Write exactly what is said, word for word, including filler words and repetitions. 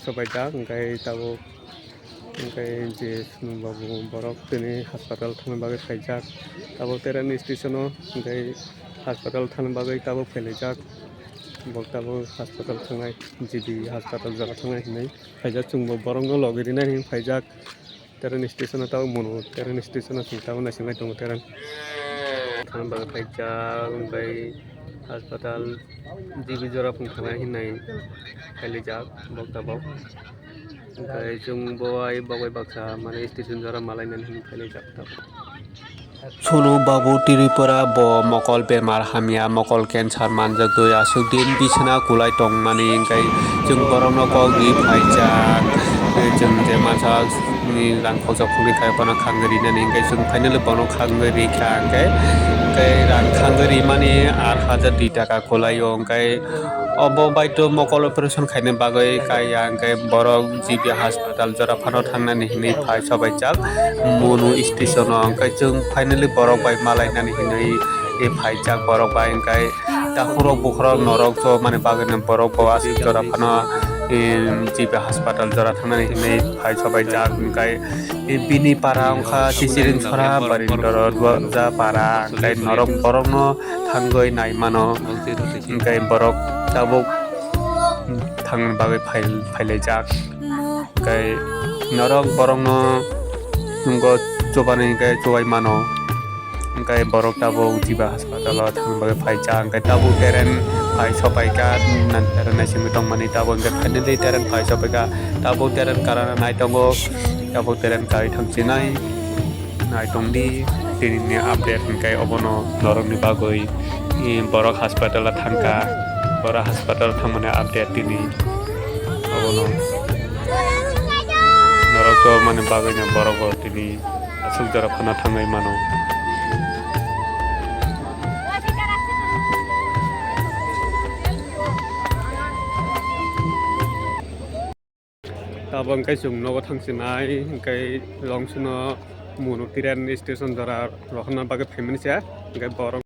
Sobaijak, hwnkhe tabuk, hwnkhe je Sunu babu borok tini hospital thangna bagwi phaijak. Tabuk train station o, hwnkhe hospital thangna bagwi tabuk phailaijak. Bo tabuk hospital thangnai, G B hospital jora thangnai hinwi phaijak. Chwngbo borokno logi rinani hinwi phaijak. Train station o tabuk munu, train station o chwng tabuk naisingbai tongo train. Thangna bagwi phaijak, hwnkhe hospital G B jora phung thangna hinwi phailaijak bo tabuk. Hwnkhe chwng bo ai bagwi baksa mane station jora malainani hinwi phailaijak tabuk. Sunu babu Tripura bo mokol bemar hamya, mokol cancer manjagwi aswk din bisina kulai tongmani, hwnkhe chwng borokno kok ri phaijak. Chwng je masa ni rang khoroksa phungni thai bono khangwi rinani, hwnkhe chwng finally bono khangwi rikha, hwnkhe, hwnkhe rang khangwi rimani aat hajar dui taka kulaio, hwnkhe obo baito mokol operation khaina bagwi kaiya, hwnkhe borok G B hospital jora phano thangnani hinwi phai sobaijak Munu station o, hwnkhe chwng finally borok bai malainani hinwi phaijak borok bai, hwnkhe takhurok bukhurok norok chobani bagwino borok bo aswk jora phano, em, G B hospital jora thangnani hinwi phai sobaijak, hwnkhe bini para wngkha Chichiring Sora Barindoro Dwaja para, hwnkhe norok borokno thangwi nai mano, hwnkhe borok tabuk thangna bagwi phai-, phailaijak, hwnkhe norok borokno chwngbo chubani hwnkhe chubai mano, hwnkhe borok tabuk G B hospital o thangna bagwi phaijak, hwnkhe tabuk train phai sopaikha, nang train naisingwi tongmani tabuk, hwnkhe finally train phai sopaikha, tabuk train karana nai tongo, tabuk train kai thangsinai. Naitongdi, tinini update hwnkhe obono norokni bagwi, i, borok hospital o thangkha, borok hospital o thangmani update tini obono norok chobani bagwino borok bo tini aswk jora phano thangwi mano. Tabuk hwnkhe chwng nogo thangsinai, hwnkhe longsono Munu train station jora rohorna bagwi phaimani se, hwnkhe borok